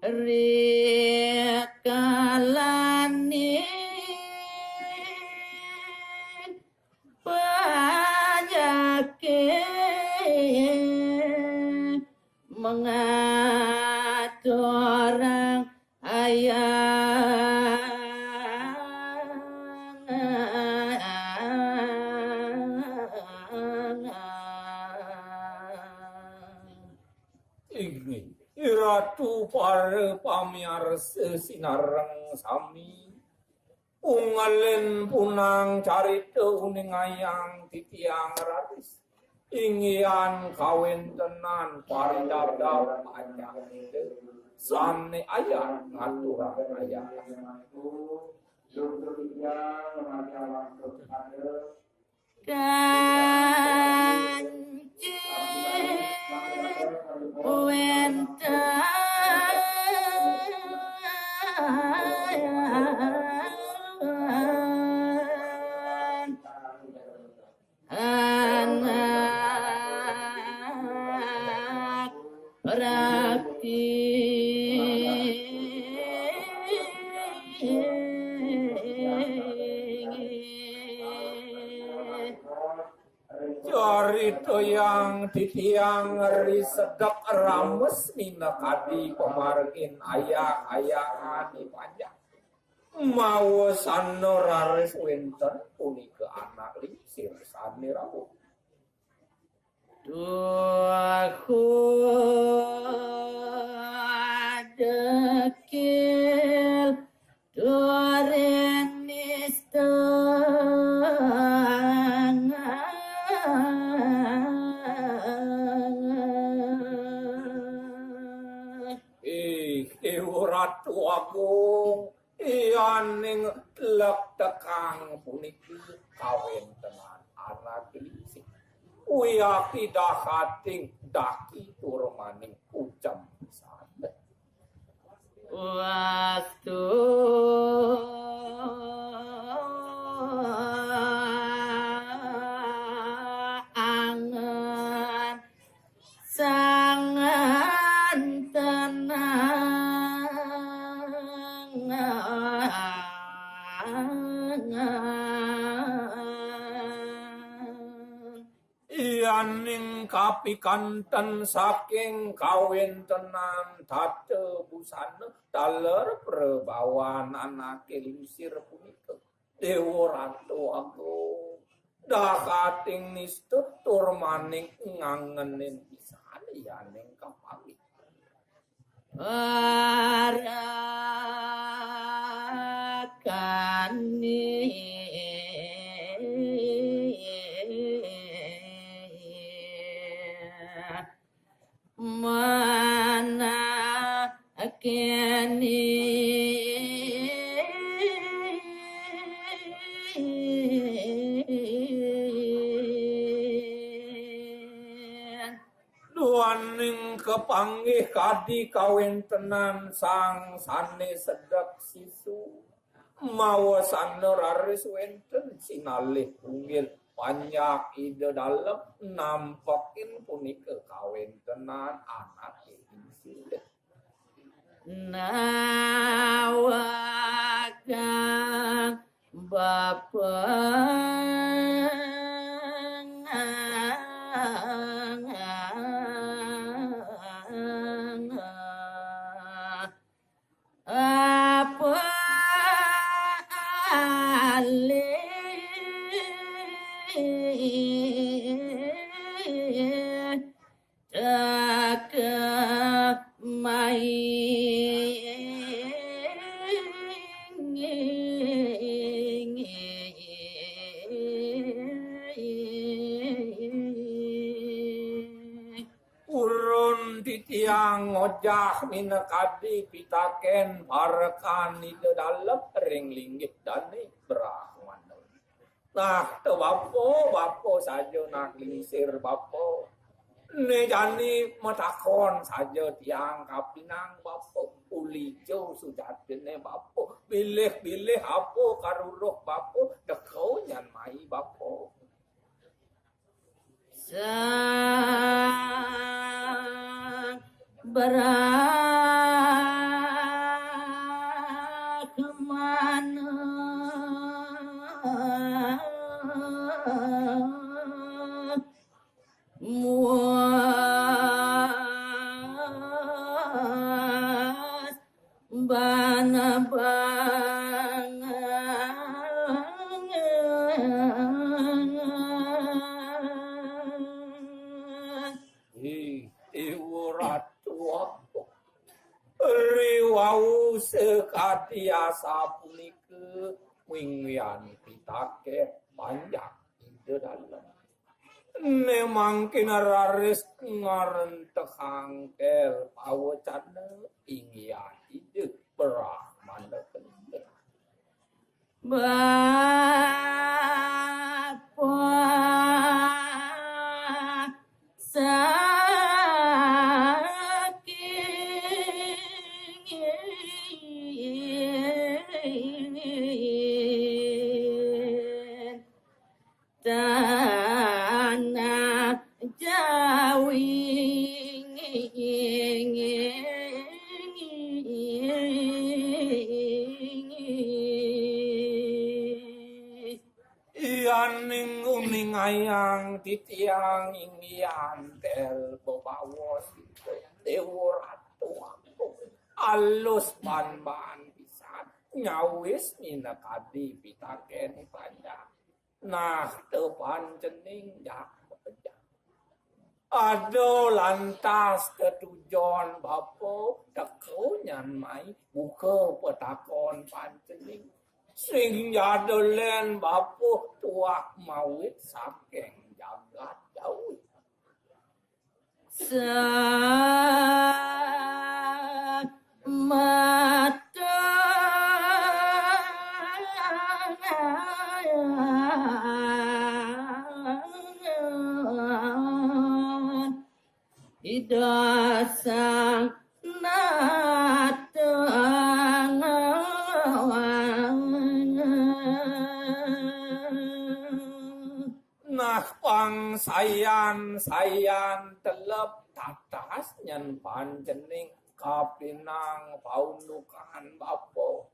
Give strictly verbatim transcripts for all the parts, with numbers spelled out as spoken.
Rikalaning panyakit mengaturang ayah. Inggih, Ratu para pamiarsa sinareng sami. Unggalin punang carita uning ayang titiang raris. Inggihan kawentenan paridabdab panjak Ida sane ayat ngaturang ayat. Kancing wenten anak rapi. Carita yang titiang risedek rames minakadi pamargin ayah-ayahan di panjak. Mawasana raris wenten punika anak lingsir sane rauh. Tuhu dekil turin nistang. Ih, Dewa Ratu Agung, yaning lektekang puniki kawentenan anak lingsir. Wiakti dahating daki tur maning ucem pisan. Wastu angen sangan tenang. Yaning kapikanten saking kawentenan tata busana taler prabawan anake lingsir punika, Dewa Ratu Agung, dahating nistut tur maning ngangenin pisan yaning kapanggih. Parakani manakeni. Duaning kapanggih kadi kawentenan sang sane sedek sisu, mawasana raris wenten sinalih punggil panjak Ida Dalem nampekin punika kawentenan anake lingsir. Nawagang bapa apa alih teka maing. Purun titiang ngojah minakadi pitaken parekan Ida Dalem ring linggih dane Brahmana. Nah, to bapa, bapa saja nak lingsir bapa. Ne jani matakon saja tiang kapinang bapa. Uli jo sujatine bapa. Bilih-bilih apa karuruh bapa. Teka nyan mai bapa. Sang Brahmana. Muas bana banget. Ih, Déwa Ratu, riwau sakadi asapunika wingwian pitaken panjak Ida Dalem. Né mangkin raris ngarentehang kel pawecana inggihan Ida Brahmana Kelinget. Bapa saking tanah Jawi. Yaning uningayang titiang inggihan tel bebaos Déwa Ratu Agung. Alus ban-ban pisan nyawis minakadi pitaken panjak. Nah, tepan cening jak pejak. Ada lantas tetujon bapa teka nyan mai buka petakon pancening. Sing jada lén bapa tuah mawit saking jagat Jawi. Samata Ida Sang Nata. Nah, pang sayan-sayan telep tatas nyan pancening kapinang paundukan bapa.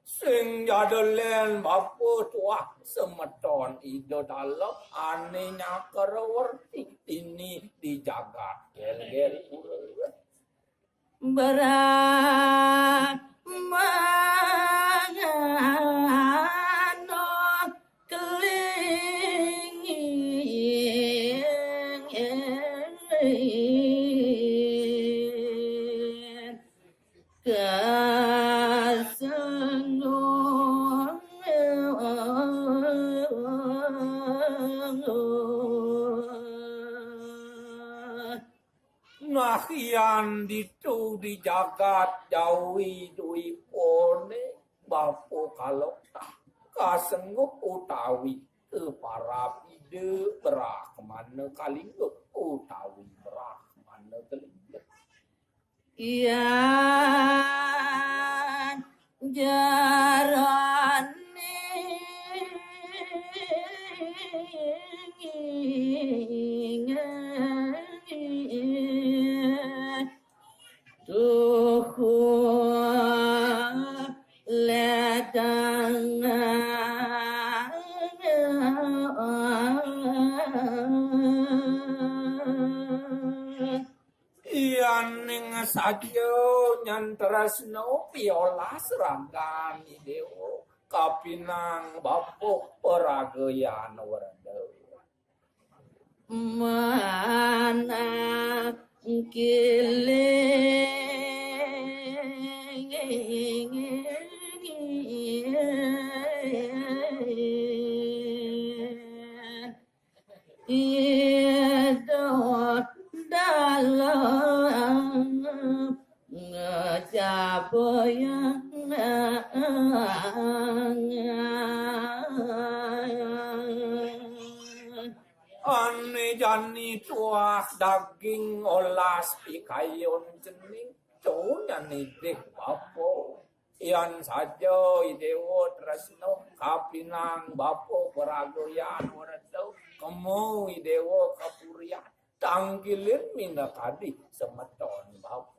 Sing jada lén bapa tuah semeton Ida Dalem ané nyakarawerti dini di jagat Gelgel Pura. Brahmana Kelinget kasengguh. Nah, yan ditu di jagat Jawi duiponé bapa kaloktah kasengguh utawi kaparab Ida Brahmana Kalingga utawi Brahmana Kelinget. Yan jaraning tuhu ledang. Yaning saja nyan tresna piolas ragané Déwa, kapinang bapa paragayan Wreda. Manah kiling Ida Dalem ngajabayang. Ané jani tuah daging olas pikayun cening, to nyan idih bapa. Yan saja I Déwa tresna kapinang bapa paragayan Wreda, kema I Déwa kapurian tangkilin minakadi semeton bapa.